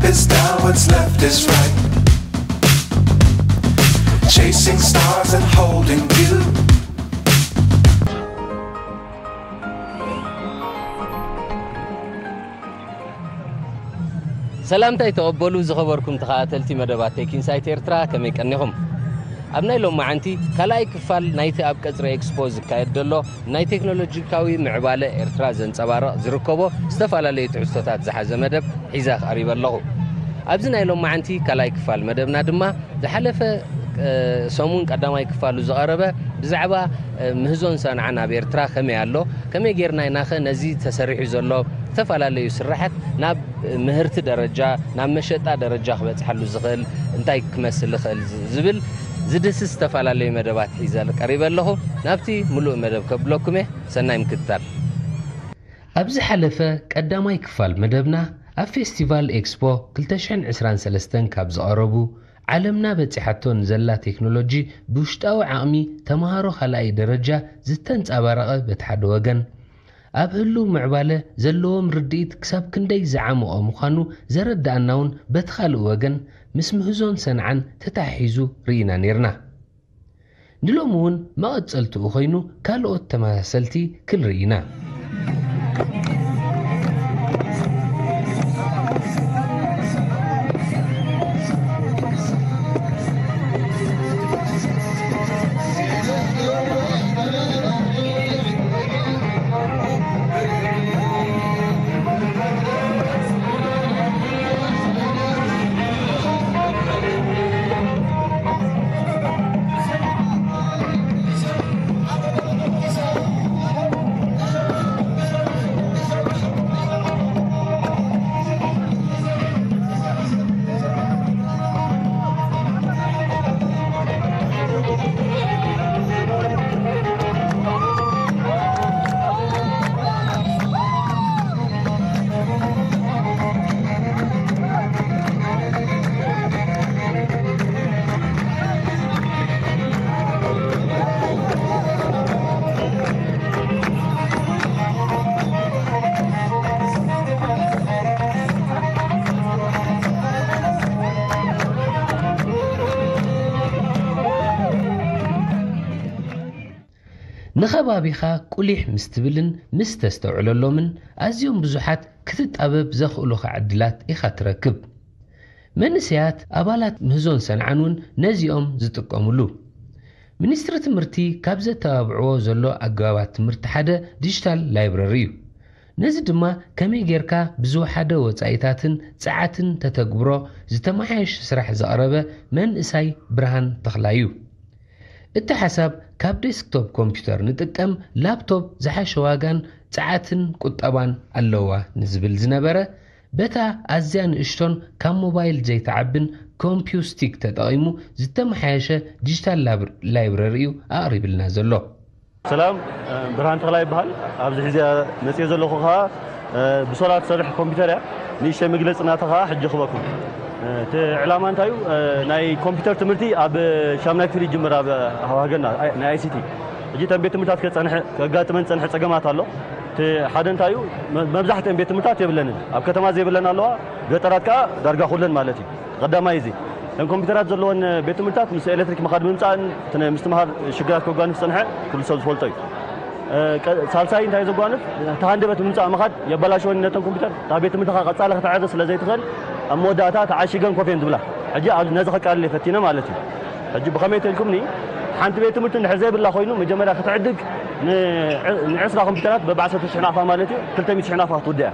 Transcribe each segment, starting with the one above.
Is that what's left is right. Chasing stars and holding you. ሰላምታይ ተቐበሉ ዝኸበርኩም ተኸታተልቲ መደባት ቴክ ኢንሳይት ኤርትራ፣ ከመይ ቀኒኹም? ኣብ ናይ ሎማዓንቲ ካልኣይ ክፋል ናይቲ ኣብ ቀጽሪ ኤክስፖ ዝካየድ ዘሎ ናይ ቴክኖሎጂካዊ ምዕባለ ኤርትራ ዘንጸባርቕ ዝርከቦ ዝተፈላለዩ ትሕዝቶታት ዝሓዘ መደብ ሒዛ ቀሪበ ኣለኹ። ኣብዚ ናይ ሎማዓንቲ ካልኣይ ክፋል መደብና ድማ ዝሓለፈ ሰሙን ቀዳማይ ክፋሉ ዝቐረበ ብዛዕባ ምህዞን ሰንዓን ኣብ ኤርትራ ከመይ ኣሎ፣ ከመይ ጌርና ኢናኸ ነዚ ተሰሪሑ ዘሎ ዝተፈላለዩ ስራሓት ናብ ምህርቲ ደረጃ፣ ናብ መሸጣ ደረጃ ክበጽሓሉ ዝኽእል እንታይ ክመስል ይኽእል ዝብል ዝድህስስ ዝተፈላለዩ መደባት ሒዘ ቀሪበ ኣለኹ። ናብቲ ምሉእ መደብ ከብለኩም እየ። ሰናይ ምክትታል። ኣብ ዝሓለፈ ቀዳማይ ክፋል መደብና ኣብ ፌስቲቫል ኤክስፖ ክልተ ሽሕን ዕስራን ሰለስተን ካብ ዝቐረቡ ዓለምና በጺሓቶ ንዘላ ቴክኖሎጂ ብውሽጣዊ ዓቕሚ ተምሃሮ ካልኣይ ደረጃ ዝተንጸባረቐ በቲ ሓደ ወገን፣ ኣብ ህሉው ምዕባለ ዘለዎም ርድኢት ክሳብ ክንደይ ዝዓመቖ ምዃኑ ዘረድኣና እውን በቲ ካልእ ወገን ምስ ምህዞን ሰንዓን ተተሓሒዙ ርኢና ኔርና። ንሎሚ እውን መቐጸልትኡ ኮይኑ ካልኦት ተመሳሰልቲ ክንርኢ ኢና። ንኸባቢኻ ቁሊሕ ምስ ትብልን ምስ ተስተውዕለሎምን ኣዝዮም ብዙሓት ክትጣበብ ዘኽእሉኻ ዕድላት ኢኻ ትረክብ። መንእሰያት ኣባላት ምህዞን ሰንዓን እውን ነዚኦም ዝጥቀምሉ። ሚኒስትሪ ትምህርቲ ካብ ዘተባብዕዎ ዘሎ ኣገባባት ትምህርቲ ሓደ ዲጂታል ላይብረሪ እዩ። ነዚ ድማ ከመይ ጌርካ ብዝወሓደ ወጻኢታትን ጸዓትን ተተግብሮ ዝተመሓየሸ ስራሕ ዘቕረበ መንእሳይ ብርሃን ተኽላይ እዩ። እቲ ሓሳብ ካብ ዴስክቶፕ ኮምፒውተር ንጥቀም ላፕቶፕ ዝሓሸ ዋጋን ጸዓትን ቁጠባን ኣለዋ ንዝብል ዝነበረ በታ ኣዝያ ንእሽቶን ካብ ሞባይል ዘይትዓብን ኮምፒውስቲክ ተጠቒሙ ዝተመሓየሸ ዲጂታል ላይብረሪ እዩ ኣቕሪብልና ዘሎ። ሰላም፣ ብርሃን ተኽላይ ይበሃል። ኣብዚ ሕዚ መፅዮ ዘለኹ ከዓ ብሶላር ትሰርሕ ኮምፒውተር እያ። ንእሽተይ መግለፂ ናታ ከዓ ሕጂ ክበኩም። እቲ ዕላማ እንታይ እዩ? ናይ ኮምፒውተር ትምህርቲ ኣብ ሻምናይ ክፍሊ ይጅምር ኣብ ሃገርና ናይ ኣይሲቲ። ሕጂ እተን ቤት ትምህርታት ከጋጥመን ዝፀንሐ ፀገማት ኣሎ። እቲ ሓደ እንታይ እዩ? መብዛሕትአን ቤት ትምህርታት የብለንን። ኣብ ከተማ ዘይብለን ኣለዋ፣ ገጠራት ከዓ ዳርጋ ኩለን ማለት እዩ። ቀዳማይ እዚ እተን ኮምፒውተራት ዘለወን ቤት ትምህርትታት ምስ ኤሌክትሪክ ምኻድ ምምፃእን ምስትምሃር ሽግራት ከጓንፍ ዝፀንሐ ኩሉ ሰብ ዝፈልጦ እዩ። ሳልሳይ እንታይ ዘጓንፍ? እቲ ሃንደበት ምምፃእ ምኻድ የበላሸወን ነተን ኮምፒውተር እታ ቤት ትምህርትኻ ቀፃሊ ከተዕሪ ስለ ዘይትኽእል ኣብ መወዳእታ ተዓሺገን ኮፍ እየን ዝብላ። ሕጂ ነዚ ከቃልል እየ ፈቲነ ማለት እዩ። ሕጂ ብኸመይ ተልኩምኒ? ሓንቲ ቤት ትምህርቲ እንድሕር ዘይብላ ኮይኑ መጀመርያ ክትዕድግ ንዕስራ ኮምፒውተራት በብ ዓሰርተ ሽሕ ናቕፋ ማለት እዩ ክልተ ሚእቲ ሽሕ ናቕፋ ክትውድእ እያ።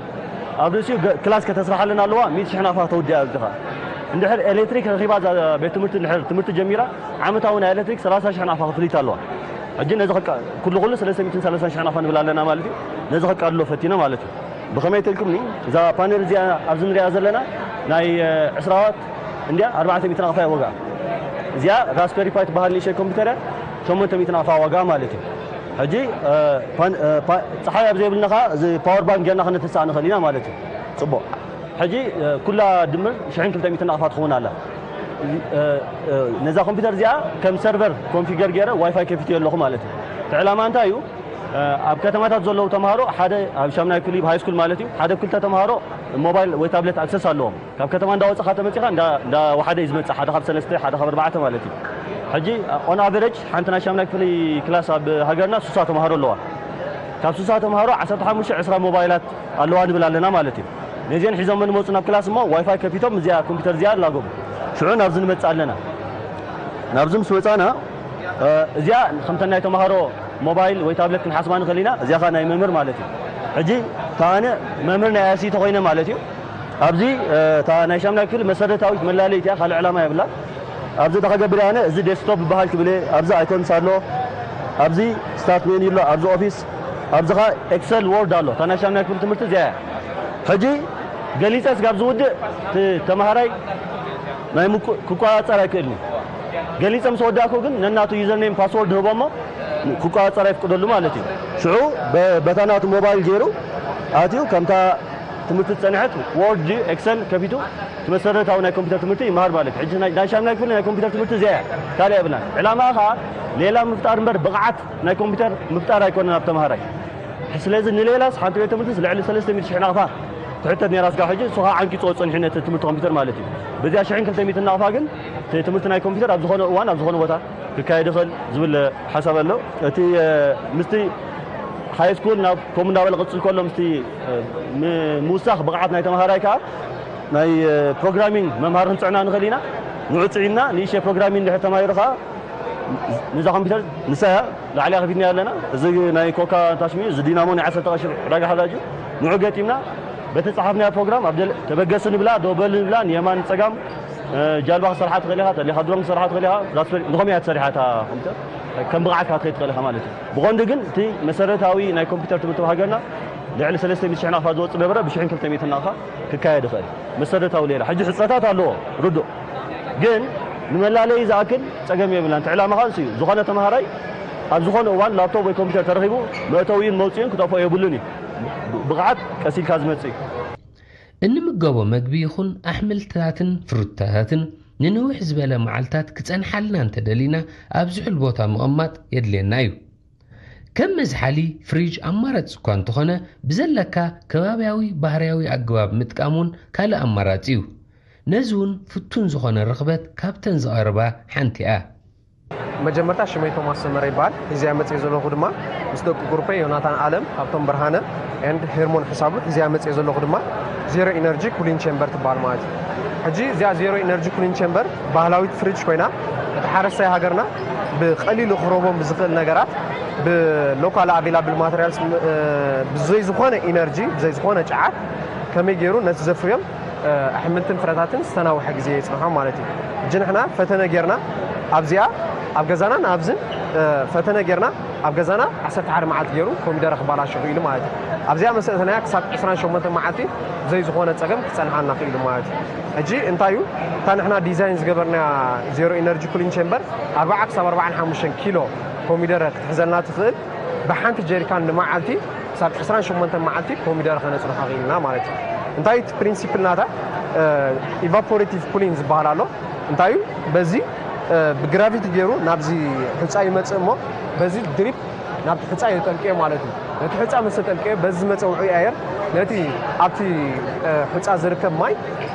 ኣብ ርእሲኡ ክላስ ከተስርሓልና ኣለዋ። ሚእቲ ሽሕ ናቕፋ ተውድያ እዚኻ እንድሕር ኤሌክትሪክ ረኺባ እዛ ቤት ትምህርቲ እንድሕር ትምህርቲ ጀሚራ ዓመታዊ ናይ ኤሌክትሪክ ሰላሳ ሽሕ ናቕፋ ክፍሊት ኣለዋ። ሕጂ ነዚ ኩሉ ኩሉ ሰለስተ ሚእትን ሰላሳን ሽሕ ናቕፋ ንብል ኣለና ማለት እዩ። ነዚ ከቃልሎ ፈቲነ ማለት እዩ። ብኸመይ ተልኩምኒ? እዛ ፓነል እዚኣ ኣብዚ ንሪኣ ዘለና ናይ ዕስራ ዋት እንዲያ ኣርባዕተ ሚእቲ ናቕፋ እያ ዋጋ። እዚኣ ራስፐሪ ፓይ ትበሃል ንእሽተይ ኮምፒውተር እያ። ሸሞንተ ሚእቲ ናቕፋ ዋጋ ማለት እዩ። ሕጂ ፀሓይ ኣብ ዘይብልና ከዓ እዚ ፓወር ባንክ ጌርና ክነተስኣ ንኽእል ኢና ማለት እዩ። ፅቡቕ። ሕጂ ኩላ ድምር ሽሕን ክልተ ሚእቲ ናቕፋ ትኸውን ኣላ። ነዛ ኮምፒውተር እዚኣ ከም ሰርቨር ኮንፊገር ገይረ ዋይፋይ ከፊትዮ ኣለኹ ማለት እዩ። እቲ ዕላማ እንታይ እዩ? ኣብ ከተማታት ዘለዉ ተምሃሮ ሓደ ኣብ ሻምናይ ክፍሊ ሃይ ስኩል ማለት እዩ ሓደ ክልተ ተምሃሮ ሞባይል ወይ ታብሌት ኣክሰስ ኣለዎም። ካብ ከተማ እንዳወፅኻ ተመፂኻ እንዳ እንዳ ወሓደ እዩ ዝመፅእ፣ ሓደ ካብ ሰለስተ ሓደ ካብ ኣርባዕተ ማለት እዩ። ሕጂ ኦን ኣቨሬጅ ሓንቲ ናይ ሻምናይ ክፍሊ ክላስ ኣብ ሃገርና ሱሳ ተምሃሮ ኣለዋ። ካብ ሱሳ ተምሃሮ ዓሰርተ ሓሙሽተ ዕስራ ሞባይላት ኣለዋ ንብል ኣለና ማለት እዩ። ነዚአን ሒዞም ንመፁ ናብ ክላስ እሞ ዋይፋይ ከፊቶም እዚኣ ኮምፒውተር እዚኣ ኣላጎም ሽዑ ናብዚ ንመፅእ ኣለና። ናብዚ ምስ መፃና እዚኣ ከምተን ናይ ተምሃሮ ሞባይል ወይ ታብሌት ክንሓስባ ንኽእል ኢና። እዚኣ ኸዓ ናይ መምህር ማለት እዩ። ሕጂ እታ ኣነ መምህር ናይ ኣሲ ተኾይነ ማለት እዩ። ኣብዚ እታ ናይ ሻምናይ ክፍሊ መሰረታዊት መላለይት እያ፣ ካልእ ዕላማ የብላ። ኣብዚ ተኸገብር ኣነ እዚ ዴስክቶፕ ዝበሃል ክብል እየ። ኣብዚ ኣይኮንስ ኣሎ፣ ኣብዚ ስታርት ሜኒ ኣሎ፣ ኣብዚ ኦፊስ፣ ኣብዚ ኸዓ ኤክሰል ወርድ ኣሎ። እታ ናይ ሻምናይ ክፍሊ ትምህርቲ እዚኣ እያ። ሕጂ ገሊፀ ስጋብ ዝውድእ እቲ ተምሃራይ ናይ ምቁ- ክቆፃፀር ኣይክእልን እዩ። ገሊፀ ምስ ወዳእኩ ግን ነናቱ ዩዘርኔም ፓስወርድ ህቦ እሞ ክቆፃፀር ኣይፍቅደሉ ማለት እዩ። ሽዑ በ- በታ ናቱ ሞባይል ገይሩ ኣትዩ ከምታ ትምህርቲ ዝፀንሐት ወርድ ድዩ ኤክሰል ከፊቱ እቲ መሰረታዊ ናይ ኮምፒውተር ትምህርቲ ይመሃር ማለት እዩ። ሕጂ ናይ ናይ ሻምናይ ክፍሊ ናይ ኮምፒውተር ትምህርቲ እዚኣ እያ፣ ካልእ የብላን። ዕላማ ከዓ ሌላ ምፍጣር እምበር ብቕዓት ናይ ኮምፒውተር ምፍጣር ኣይኮነን ኣብ ተምሃራይ። ስለዚ ንሌላስ ሓንቲ ቤት ትምህርትስ ልዕሊ ሰለስተ ሚእቲ ሽሕ ናቕፋ ትሕተት ነይራ ስጋብ ሕጂ፣ እሱ ከዓ ዓንቂፅዎ ፀኒሑ ነቲ ትምህርቲ ኮምፒውተር ማለት እዩ። በዚኣ ሽሕን ክልተ ሚእትን ናቕፋ ግን እቲ ትምህርቲ ናይ ኮምፒውተር ኣብ ዝኾነ እዋን ኣብ ዝኾነ ቦታ ክካየድ ይኽእል ዝብል ሓሳብ ኣሎ። እቲ ምስቲ ሃይ ስኩል ናብ ከምኡ እንዳበለ ክቕፅል ከሎ ምስቲ ምውሳኽ ብቕዓት ናይ ተምሃራይ ከዓ ናይ ፕሮግራሚንግ መምሃር ክንፅዕና ንኽእል ኢና። ንዑ ፅዒና ንእሽተ ፕሮግራሚንግ ድሕር ተማሂሩ ከዓ ንዛ ኮምፒውተር ንሳ እያ ላዕሊያ ከፊትና ኣለና። እዚ ናይ ኮካ ታሽሚ እዚ ዲናሞ ናይ ዓሰርተ ቅርሺ ዕዳጋ ሓዳጅ ንዑ ገጢምና በቲ ፃሓፍናዮ ፕሮግራም ኣብ ደል- ተበገስ ንብላ ዶበል ንብላ ንየማን ንፀጋም እ፣ ጃልባ ክሰርሓ ትኽእል ኢኻ፣ ተሊኻ ድሮን ክሰርሓ ትኽእል ኢኻ። ዛት ፈሪ- ንኸም እያ ትሰሪሓ እታ ኮምፒውተር ከም ብቕዓትካ ክትኸይድ ትኽእል ኢኻ ማለት እዩ። ብቐንዱ ግን እቲ መሰረታዊ ናይ ኮምፒውተር ትምህርቲ ኣብ ሃገርና ልዕሊ ሰለስተ ሚእቲ ሽሕ ናቕፋ ዝወፅእ ነበረ ብሽሕን ክልተ ሚእትን ናቕፋ ክካየድ ይኽእል መሰረታዊ ሌላ ሕጂ ሕፀታት ኣለዎ ርዱእ ግን ንመላለይ ዝኣክል ፀገም የብላን። እቲ ዕላማ ከዓ ንሱ እዩ። ዝኾነ ተምሃራይ ኣብ ዝኾነ እዋን ላፕቶፕ ወይ ኮምፒውተር ተረኺቡ መእተዊኡን መውፅኡን ክጠፍኦ የብሉን እዩ። ብቕዓት ቀስ ኢልካ ዝመፅእ እዩ። እንምገቦ መግቢ ይኹን ኣሕምልትታትን ፍሩታታትን ንንውሕ ዝበለ መዓልታት ክጸንሓልና እንተደሊና ኣብ ዝሑል ቦታ ምቕማጥ የድልየና እዩ። ከም መዝሓሊ ፍሪጅ ኣማራጺ እኳ እንተኾነ ብዘለካ ከባብያዊ ባህርያዊ ኣገባብ ምጥቃም እውን ካልእ ኣማራጺ እዩ። ነዚ እውን ፍቱን ዝኾነ ርኽበት ካብተን ዝቐርባ ሓንቲ እያ። መጀመርታ ሽመይ ቶማስ ሰመረ ይበሃል። ሒዘያ መፅየ ዘለኹ ድማ ምስ ደቂ ግሩፐይ ዮናታን ኣለም፣ ሃብቶም ብርሃነ and ሄርሞን ሕሳቡ ሒዘያ መፅየ ዘለኹ ድማ ዜሮ ኢነርጂ ኩሊን ቼምበር ትበሃል ማለት እዩ። ሕጂ እዚኣ ዜሮ ኢነርጂ ኩሊን ቼምበር ባህላዊት ፍሪጅ ኮይና እቲ ሓረስታይ ሃገርና ብቐሊሉ ክረቦም ብዝኽእል ነገራት ብ local available materials ብዘይ ዝኾነ ኢነርጂ ብዘይ ዝኾነ ጨዓር ከመይ ገይሩ ነቲ ዘፍርዮም ኣሕምልትን ፍረታትን ዝተናውሐ ግዜ የፅንሖም ማለት እዩ። ሕጂ ንሕና ፈተነ ጌርና ኣብዚኣ ኣብ ገዛናን ኣብዝን ፈተነ ጌርና ኣብ ገዛና ዓሰርተ ሓደ መዓልቲ ገይሩ ኮሚደረ ክባላሾ ክኢሉ ማለት እዩ። ኣብዚኣ መሰእተናያ ክሳብ ዕስራን ሸሞንተን መዓልቲ ብዘይ ዝኾነ ፀገም ክፀንሓልና ክኢሉ ማለት እዩ። ሕጂ እንታይ እዩ እታ ንሕና ዲዛይን ዝገበርናያ ዜሮ ኢነርጂ ኩሊን ቼምበር ኣርባዓ ክሳብ ኣርባዓን ሓሙሽተን ኪሎ ኮሚደረ ክትሕዘልና ትኽእል ብሓንቲ ጀሪካን ንመዓልቲ ክሳብ ዕስራን ሸሞንተን መዓልቲ ኮሚደረ ከነፅንሖ ክኢልና ማለት እዩ። እንታይ እቲ ፕሪንሲፕል ናታ ኢቫፖሬቲቭ ኩሊን ዝበሃል ኣሎ። እንታይ እዩ በዚ ብግራቪቲ ገይሩ ናብዚ ሑፃ ይመፅእ እሞ በዚ ድሪፕ ናብቲ ሑፃ የጠልቅዮ ማለት እዩ። ነቲ ሑፃ ምስ ተጠልቅዮ በዚ ዝመፀ ውዑይ ኣየር ነቲ ኣብቲ ሑፃ ዝርከብ ማይ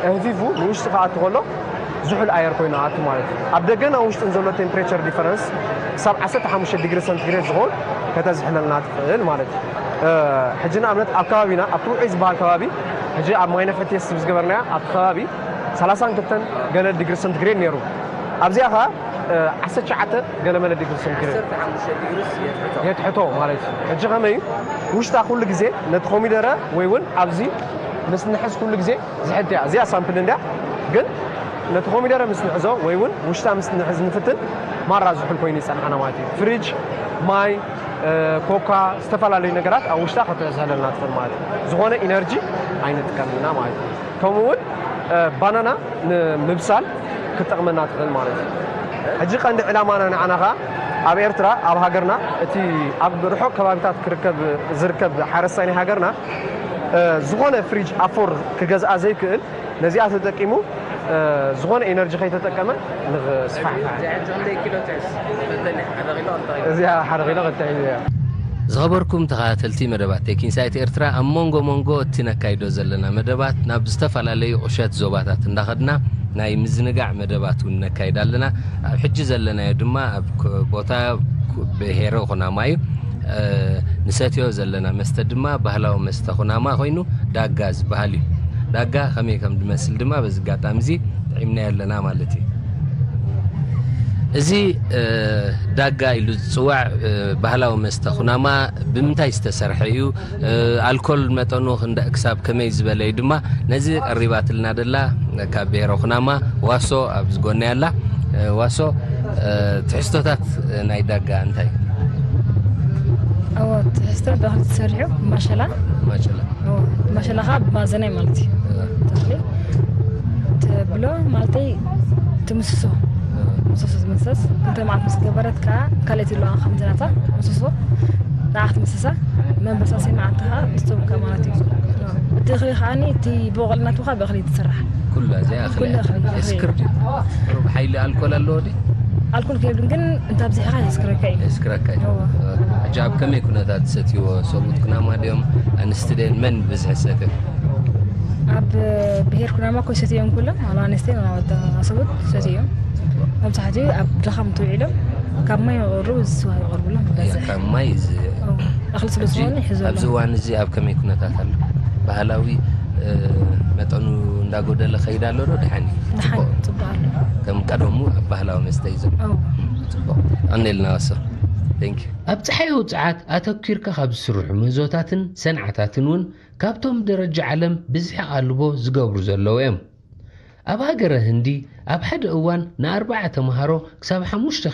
ኣህፊፉ ንውሽጢ ክኣቱ ከሎ ዝሑል ኣየር ኮይኑ ኣቱ ማለት እዩ። ኣብ ደገን ኣብ ውሽጥን ዘሎ ቴምፕሬቸር ዲፈረንስ ክሳብ ዓሰርተ ሓሙሽተ ዲግሪ ሰንቲግሬድ ዝኸውን ከተዝሕለልና ትኽእል ማለት እዩ። ሕጂ ንኣብነት ኣብ ከባቢና ኣብቲ ውዑይ ዝበሃል ከባቢ ሕጂ ኣብ ማይነፈቴስ ዝገበርናያ ኣብቲ ከባቢ ሰላሳን ክልተን ገለ ዲግሪ ሰንቲግሬድ ነይሩ። ኣብዚኣ ኸዓ ዓሰርተ ትሽዓተ ገለመለ ዲግሪ ሰንቲግሬድ የትሕቶ ማለት እዩ። ሕጂ ከመይ እዩ ውሽጣ ኩሉ ግዜ ነቲ ኮሚደረ ወይ እውን ኣብዚ ምስ ንሕዝ ኩሉ ግዜ ዝሕል እያ። እዚኣ ሳምፕል እንድያ ግን ነቲ ኮሚደረ ምስ ንሕዞ ወይ እውን ውሽጣ ምስ ንሕዝ ንፍትን ማራ ዝሑል ኮይኑ ይፀንሓና ማለት እዩ። ፍሪጅ፣ ማይ፣ ኮካ፣ ዝተፈላለዩ ነገራት ኣብ ውሽጣ ከተዝሕለልና ትኽእል ማለት እዩ። ዝኾነ ኢነርጂ ኣይንጥቀምና ማለት እዩ። ከምኡ እውን ባናና ንምብሳል ክትጠቕመና ትኽእል ማለት እዩ። ሕጂ ቀንዲ ዕላማና ንዓና ከዓ ኣብ ኤርትራ ኣብ ሃገርና እቲ ኣብ ርሑቕ ከባቢታት ክርከብ ዝርከብ ሓረስታይ ናይ ሃገርና ዝኾነ ፍሪጅ ኣፎር ክገዝኣ ዘይክእል ነዚኣ ተጠቂሙ ዝኾነ ኤነርጂ ከይተጠቀመ ንክስፋሕፋሕ። እዚኣ ሓደ ኪሎ ክልተ ኪሎ እያ። ዝኸበርኩም ተኸታተልቲ መደባት ቴክ ኢንሳይት ኤርትራ፣ ኣብ መንጎ መንጎ እቲ ነካይዶ ዘለና መደባት ናብ ዝተፈላለዩ ቁሸት ዞባታት እንዳኸድና ናይ ምዝንጋዕ መደባት እውን ነካይድ ኣለና። ኣብ ሕጂ ዘለናዮ ድማ ኣብ ክ- ቦታ ክ- ብሄረ ኩናማ እዩ። እ፣ ንሰትዮ ዘለና መስተ ድማ ባህላዊ መስተ ኩናማ ኮይኑ ዳጋ ዝበሃል እዩ። ዳጋ ከመይ ከም ዝመስል ድማ በዚ ኣጋጣሚ እዚ ጥዒምናዮ ኣለና ማለት እዩ። እዚ እ፣ ዳጋ ኢሉ ዝፅዋዕ እ፣ ባህላዊ መስተ ኩናማ ብምንታይ ዝተሰርሐ እዩ? እ፣ ኣልኮል መጠኑ ክንደ ክሳብ ከመይ ዝበለ እዩ ድማ ነዚ ቀሪባትልና ደላ ካብ ብሄረ ኩናማ ዋሶ ኣብዚ ጎና ያላ እ፣ ዋሶ እ፣ ትሕዝቶታት እ፣ ናይ ዳጋ እንታይ? እዎ፣ ትሕዝቶ ብኽልተ ተሰሪሑ፣ ማሸላ። ማሸላ እዎ፣ ማሸላ ከዓ ብማዘናይ ማለት እዩ። ተኽሊ ትብሎ ማለተይ፣ ትምስሶ። ምሰሶ ትምሰስ፣ ክልተ መዓት ምስ ገበረት ከዓ ካልኦት ይለዋ ከም ዝናታ ምሰሶ። ንዓ ክትምስሳ፣ መንበሳሲ መዓልቲ ከዓ ትፅውካ ማለት እዩ። እቲ እኽሊ ከዓኒ፣ እቲ ብቑልነቱ ከዓ ብእኽሊ ትስራሕ። ኩላ እዚኣ እኽሊ ኩሉ እኽሊ፣ እኽሊ። ስክር ድዩ? ቁሩብ ሓይሊ ኣልኮል ኣለዎ ድዩ? ኣልኮል ከይብልን ግን እንተ ኣብዚሕኻ የስክረካ እዩ። የስክረካ እዩ። እዎ። ሕጂ ኣብ ከመይ ኩነታት ትሰትይዎ? ሰብኡት ኩናማ ድዮም? ኣንስቲ ደን መን ብዝሒ ሰትዮ? ኣብ ብሄር ኩናማ እኮ ይሰትዮም ኩሎም፣ ዋላ ኣንስቲ ዋላ ወዲ ሰብኡት ይሰትዮም። መብዛሕትኡ ኣብ ድኻም ትውዒሎም ካብ ማይ ይቐርቡ፣ እዚ ስዋ ይቐርቡሎም። እያ፣ ካብ ማይ እዚ እኽሊ ስለ ዝኾነ ይሕዘሎም። ኣብዚ እዋን እዚ ኣብ ከመይ ኩነታት ኣሎ? ባህላዊ እ፣ መጠኑ እንዳጎደለ ከይድ ኣሎ ዶ? ደሓን እዩ? ደሓን ጽቡቕ ኣሎ። ከም ቀደሙ ኣብ ባህላዊ መስተ እዩ ዘሎ። እዎ። ጽቡቕ። ኣነ ኢልና ወሰ። Thank you። ኣብ ጸሓይ ውጽዓት ኣተኪርካ ካብ ዝስርሑ ምህዞታትን ሰንዓታትን እውን ካብቶም ደረጃ ዓለም ብዝሒ ኣቓልቦ ዝገብሩ ዘለዉ እዮም። ኣብ ሃገረ ህንዲ ኣብ ሓደ እዋን ንኣርባዓ ተምሃሮ ክሳብ ሓሙሽተ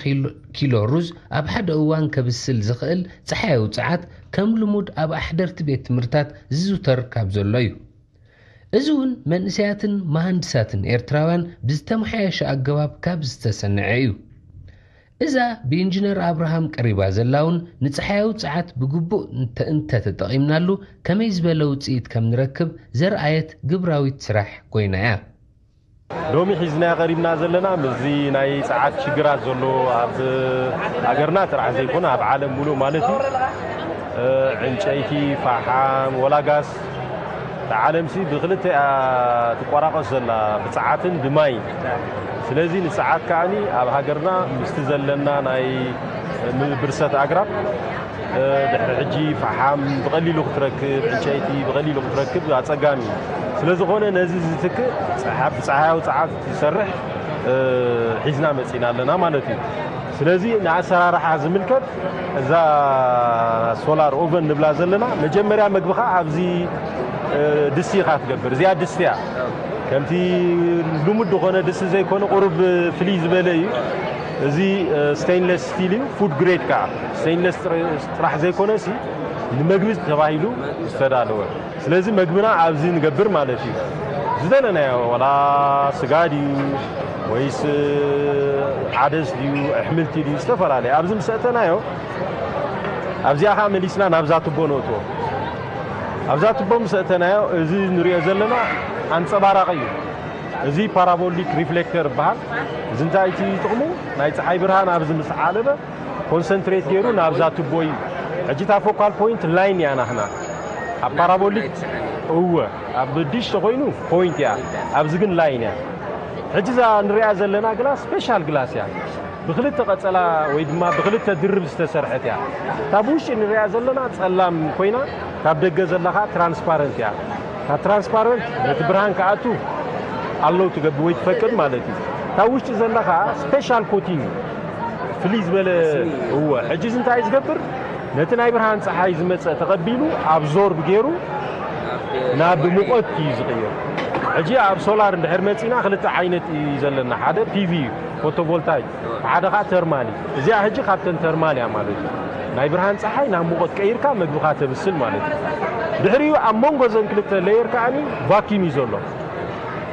ኪሎ ሩዝ ኣብ ሓደ እዋን ከብስል ዝኽእል ጸሓያዊ ጸዓት ከም ልሙድ ኣብ ኣሕደርቲ ቤት ትምህርታት ዝዝውተር ካብ ዘሎ እዩ። እዚ እውን መንእሰያትን መሃንድሳትን ኤርትራውያን ብዝተመሓየሸ ኣገባብ ካብ ዝተሰንዐ እዩ። እዛ ብኢንጂነር ኣብርሃም ቀሪባ ዘላ እውን ንጸሓያዊ ጸዓት ብግቡእ እንተ እንተተጠቒምናሉ ከመይ ዝበለ ውጽኢት ከም ንረክብ ዘርኣየት ግብራዊት ስራሕ ኮይና እያ። ሎሚ ሒዝና ቀሪብና ዘለና ምስዚ ናይ ጸዓት ሽግራት ዘሎ ኣብ ሃገርና ጥራሕ ዘይኮነ ኣብ ዓለም ሙሉእ ማለት እዩ። እ፣ ዕንጨይቲ፣ ፈሓም፣ ወላ ጋስ፣ እታ ዓለምሲ ብክልተ እያ ትቆራቆስ ዘላ፣ ብጸዓትን ብማይን። ስለዚ ንጸዓት ከኣኒ ኣብ ሃገርና ምስቲ ዘለና ናይ ም-፣ ብርሰት ኣግራብ፣ እ፣ ድሕሪ ሕጂ ፈሓም ብቐሊሉ ክትረክብ፣ ዕንጨይቲ ብቐሊሉ ክትረክብ ኣጸጋሚ እዩ። ስለ ዝኾነ ነዚ ዝትክእ ጸሓ-፣ ብጸሓያዊ ጸዓት ዝሰርሕ፣ እ፣ ሒዝና መጺና ኣለና ማለት እዩ። ስለዚ ንኣሰራርሓ ዝምልከት እዛ ሶላር ኦቨን ንብላ ዘለና መጀመርያ መግብኻ ኣብዚ፣ እ፣ ድስቲ ኢኻ ትገብር። እዚኣ ድስቲ እያ። ከምቲ ልሙድ ዝኾነ ድስቲ ዘይኮነ ቁሩብ ፍልይ ዝበለ እዩ። እዚ፣ እ፣ ስቴንለስ ስቲል እዩ፣ ፉድ ግሬድ ከዓ። ስቴንለስ ጥረ-፣ ጥራሕ ዘይኮነ ሲ ንመግቢ ተባሂሉ ዝተዳለወ። ስለዚ መግብና ኣብዚ ንገብር ማለት እዩ። ዝደለናዮ ዋላ ስጋ ድዩ ወይስ ዓደስ ድዩ ኣሕምልቲ ድዩ ዝተፈላለየ ኣብዚ ምስ ኣእተናዮ ኣብዚኣ ከዓ መሊስና ናብዛ ቱቦ ነእትዎ። ኣብዛ ቱቦ ምስ ኣእተናዮ እዚ ንሪኦ ዘለና ኣንጸባራቒ እዩ። እዚ ፓራቦሊክ ሪፍሌክተር ይበሃል። እዚ እንታይ እቲ ጥቕሙ ናይ ፀሓይ ብርሃን ኣብዚ ምስ ዓለበ ኮንሰንትሬት ገይሩ ናብዛ ቱቦ እዩ። ሕጂ እታ ፎካል ፖይንት ላይን እያ ናህና ኣብ ፓራቦሊክ እወ ኣብ ዲሽ ተኮይኑ ፖይንት እያ፣ ኣብዚ ግን ላይን እያ። ሕጂ እዛ ንሪኣ ዘለና ግላስ ስፔሻል ግላስ እያ። ብክልተ ቀጸላ ወይ ድማ ብክልተ ድርብ ዝተሰርሐት እያ። እታ ብውሽጢ ንሪኣ ዘለና ጸላም ኮይና ካብ ደገ ዘላ ከዓ ትራንስፓረንት እያ። እታ ትራንስፓረንት ነቲ ብርሃን ክኣቱ ኣለው ትገብር ወይ ትፈቅድ ማለት እዩ። እታ ውሽጢ ዘላ ከዓ ስፔሻል ኮቲንግ ፍልይ ዝበለ እወ። ሕጂ እዚ እንታይ እዩ ዝገብር? ነቲ ናይ ብርሃን ፀሓይ ዝመፀ ተቐቢሉ ኣብዞርብ ገይሩ ናብ ሙቐት እዩ ዝቕየር። ሕጂ ኣብ ሶላር እንድሕር መፂና ክልተ ዓይነት እዩ ዘለና። ሓደ ፒቪ እዩ፣ ፎቶቮልታይክ፣ ሓደ ከዓ ተርማል እዩ። እዚኣ ሕጂ ካብተን ተርማል እያ ማለት እዩ። ናይ ብርሃን ፀሓይ ናብ ሙቐት ቀይርካ መግብኻ ተብስል ማለት እዩ። ድሕሪኡ ኣብ መንጎ ዘን ክልተ ሌየር ከዓኒ ቫኪም እዩ ዘሎ።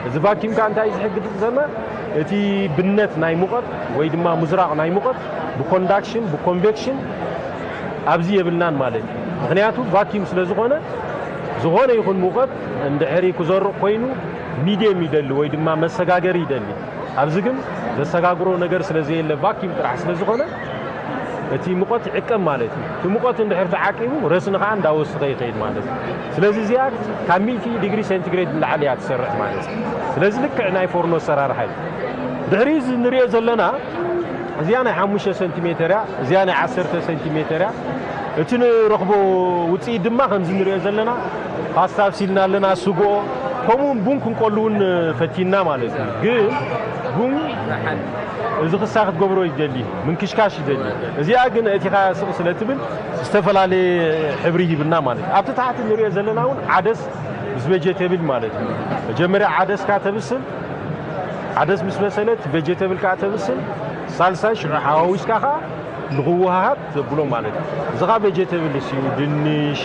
እዚ ቫኪም ከዓ እንታይ እዩ ዝሕግዝ ዘና? እቲ ብነት ናይ ሙቐት ወይ ድማ ምዝራቕ ናይ ሙቐት ብኮንዳክሽን ብኮንቬክሽን ኣብዚ የብልናን ማለት እዩ። ምክንያቱ ቫኪም ስለ ዝኾነ ዝኾነ ይኹን ሙቐት እንድሕሪ ክዘርቕ ኮይኑ ሚድየም ይደሊ ወይ ድማ መሰጋገሪ ይደሊ። ኣብዚ ግን ዘሰጋግሮ ነገር ስለ ዘየለ ቫኪም ጥራሕ ስለ ዝኾነ እቲ ሙቐት ይዕቀብ ማለት እዩ። እቲ ሙቐት እንድሕር ተዓቂቡ ረስኒ ከዓ እንዳወሰኸ ይኸይድ ማለት እዩ። ስለዚ እዚኣ ካብ ሚእቲ ዲግሪ ሴንቲግሬድ ንላዕሊ እያ ትሰርሕ ማለት እዩ። ስለዚ ልክዕ ናይ ፎርኖ ኣሰራርሓ እዩ። ድሕሪ እዚ ንሪኦ ዘለና እዚኣ ናይ ሓሙሽተ ሰንቲሜተር እያ፣ እዚኣ ናይ ዓሰርተ ሰንቲሜተር እያ። እቲ ንረኽቦ ውፅኢት ድማ ከምዚ ንሪኦ ዘለና ፓስታ ኣብሲልና ኣለና፣ ስጎ፣ ከምኡ እውን ቡን ክንቆሉ እውን ፈቲና ማለት እዩ። ግን ቡን እዚ ክሳ ክትገብሮ ይደሊ፣ ምንክሽካሽ ይደሊ። እዚኣ ግን እቲኻ ስቕ ስለ ትብል ዝተፈላለየ ሕብሪ ሂብና ማለት እዩ። ኣብቲ ታሕቲ ንሪኦ ዘለና እውን ዓደስ ምስ ቬጀቴብል ማለት እዩ። መጀመርያ ዓደስካ ተብስል፣ ዓደስ ምስ በሰለት ቬጀቴብል ከዓ ተብስል፣ ሳልሳይ ሽዑ ሓዋዊስካ ከዓ ንኽወሃሃድ ዘብሎ ማለት እዩ። እዚ ከዓ ቬጀቴብል እዩ፣ ድንሽ።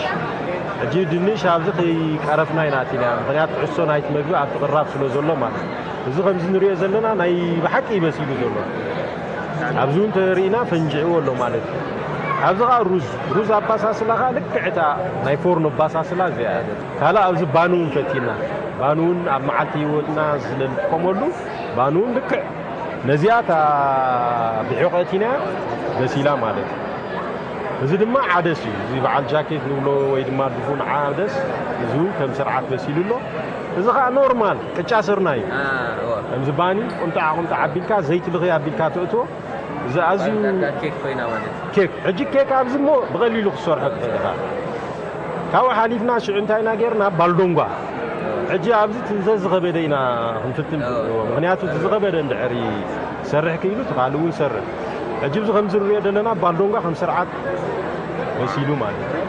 ሕጂ ድንሽ ኣብዚ ከይቀረፍና ኢና ኣቲና፣ ምኽንያቱ ትሕዝቶ ናይቲ መግቢ ኣብቲ ቅራብ ስለ ዘሎ ማለት እዩ። እዚ ከምዚ ንሪኦ ዘለና ናይ ብሓቂ እዩ በሲሉ ዘሎ። ኣብዚ እውን ተሪእና ፈንጅዕዎ ኣሎ ማለት እዩ። ኣብዚ ከዓ ሩዝ፣ ሩዝ ኣባሳስላ ከዓ ልክዕ እታ ናይ ፎርኖ ኣባሳስላ እዚኣ እያ። ካልእ ኣብዚ ባኒ እውን ፈቲና፣ ባኒ እውን ኣብ መዓልቲ ህይወትና ስለ እንጥቀመሉ ባኒ እውን ልክዕ ነዚኣ እታ ብሒቆ እቲና በሲላ ማለት እዩ። እዚ ድማ ዓደስ እዩ። እዚ በዓል ጃኬት ንብሎ ወይ ድማ ድፉን ዓደስ፣ እዚ እውን ከም ስርዓት በሲሉ ኣሎ። እዚ ከዓ ኖርማል ቅጫ ስርናይ እዩ። ከምዚ ባኒ ቁምጣዕ ቁምጣዕ ኣቢልካ፣ ዘይቲ ልኽይ ኣቢልካ ተእትዎ። እዚ ኣዝዩ ዳርጋ ኬክ ኮይና ማለት እዩ። ኬክ፣ ሕጂ ኬክ ኣብዚ እሞ ብቐሊሉ ክትሰርሖ ትኽእል ኢኻ። ካብኡ ሓሊፍና ሽዑ እንታይ ኢና ጌርና? ባልዶንጓ። ሕጂ ኣብዚ እቲ ዘዝኸበደ ኢና ክንፍትን ንብልዎ። ምኽንያቱ እቲ ዝኸበደ እንድሕር ይሰርሕ ክኢሉ፣ እቲ ካልእ እውን ይሰርሕ። ሕጂ እዚ ከምዚ ንሪኦ ዘለና ባልዶንጓ ከም ስርዓት ወሲዱ ማለት እዩ።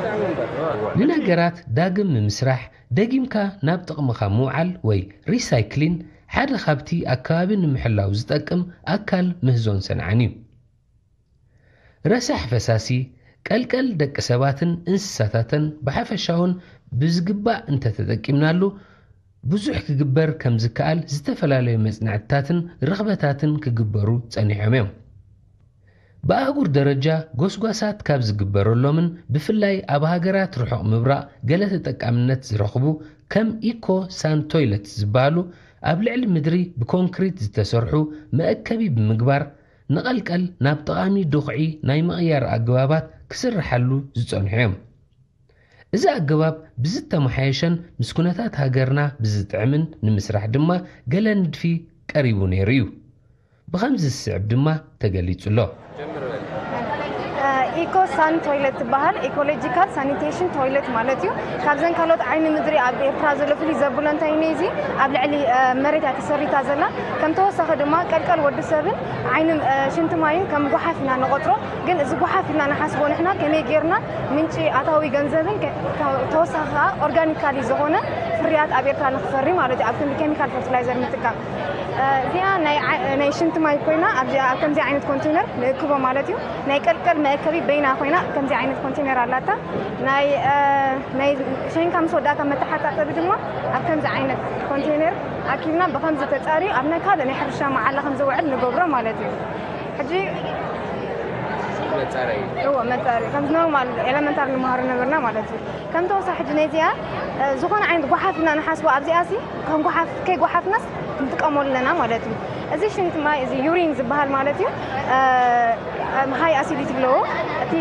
ንነገራት ዳግም ምምስራሕ፣ ደጊምካ ናብ ጥቕምኻ ምውዓል ወይ ሪሳይክሊን ሓደ ካብቲ ኣከባቢ ንምሕላው ዝጠቅም ኣካል ምህዞን ሰንዓን እዩ። ረሳሕ ፈሳሲ፣ ቀልቀል ደቂ ሰባትን እንስሳታትን ብሓፈሻውን ብዝግባእ እንተተጠቂምናሉ፣ ብዙሕ ክግበር ከም ዝከኣል ዝተፈላለዩ መጽናዕትታትን ርኽበታትን ክግበሩ ጸኒሖም እዮም። ብኣህጉር ደረጃ ጎስጓሳት ካብ ዝግበረሎምን ብፍላይ ኣብ ሃገራት ርሑቕ ምብራቕ ገለ ተጠቃምነት ዝረኽቡ ከም ኢኮ ሳን ቶይለት ዝበሃሉ ኣብ ልዕሊ ምድሪ ብኮንክሪት ዝተሰርሑ መእከቢ ብምግባር ንቐልቀል ናብ ጠቓሚ ዱኽዒ ናይ ምቕያር ኣገባባት ክስርሓሉ ዝጸንሑ እዮም። እዚ ኣገባብ ብዝተመሓየሸን ምስ ኩነታት ሃገርና ብዝጥዕምን ንምስራሕ ድማ ገለ ንድፊ ቀሪቡ ነይሩ እዩ። ብኸምዚ ዝስዕብ ድማ ተገሊጹ ኣሎ። ኢኮ ሳን ቶይለት ትበሃል ኢኮሎጂካል ሳኒቴሽን ቶይለት ማለት እዩ። ካብዘን ካልኦት ዓይኒ ምድሪ ኣብ ኤርትራ ዘሎ ፍልይ ዘብሎ እንታይ እዩ፣ እዚ ኣብ ልዕሊ መሬት እያ ተሰሪታ ዘላ። ከም ተወሳኺ ድማ ቀልቀል ወዲ ሰብን ዓይኒ ሽንቲ ማይን ከም ጓሓፍ ኢና ንቆጥሮ። ግን እዚ ጓሓፍ ኢልና ንሓስቦ ንሕና ከመይ ጌርና ምንጪ ኣታዊ ገንዘብን ተወሳኺ ከዓ ኦርጋኒካሊ ዝኾነ ፍርያት ኣብ ኤርትራ ንክፈሪ ማለት እዩ፣ ኣብ ክንዲ ኬሚካል ፈርቲላይዘር ምጥቃም። እዚኣ ናይ ሽንቲ ማይ ኮይና ኣብዚኣ ኣብ ከምዚ ዓይነት ኮንቴነር ንእክቦ ማለት እዩ። ናይ ቀልቀል መእከቢ በይና ኮይና ከምዚ ዓይነት ኮንቴነር ኣላታ። ናይ ናይ ሸንካ ምስ ወዳእካ መተሓጻጸቢ ድማ ኣብ ከምዚ ዓይነት ኮንቴነር ኣኪብና ብከምዚ ተጻርዩ ኣብ ናይ ካልእ ናይ ሕርሻ መዓላ ከም ዝውዕል ንገብሮ ማለት እዩ። ሕጂ መጻረይ እዎ መጻሪ ከምዚ ኖርማል ኤለመንታሪ ንመሃሮ ነበርና ማለት እዩ። ከም ተወሳኺ ሕጂ ነዚኣ ዝኾነ ዓይነት ጓሓፍ ኢና ንሓስቦ ኣብዚኣ ሲ ከም ጓሓፍ ከይ ጓሓፍናስ ንጥቀመሉ ኣለና ማለት እዩ። እዚ ሽንቲ ማይ እዚ ዩሪን ዝበሃል ማለት እዩ። ሃይ ኣሲዲቲ ኣለዎ። እቲ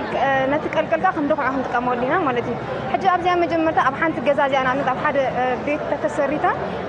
ነቲ ቀልቀልካ ከም ደኹዓ ክንጥቀመሉ ኢና ማለት እዩ። ሕጂ ኣብዚኣ መጀመርታ ኣብ ሓንቲ ገዛ እዚኣ ንኣብነት ኣብ ሓደ ቤት ተተሰሪታ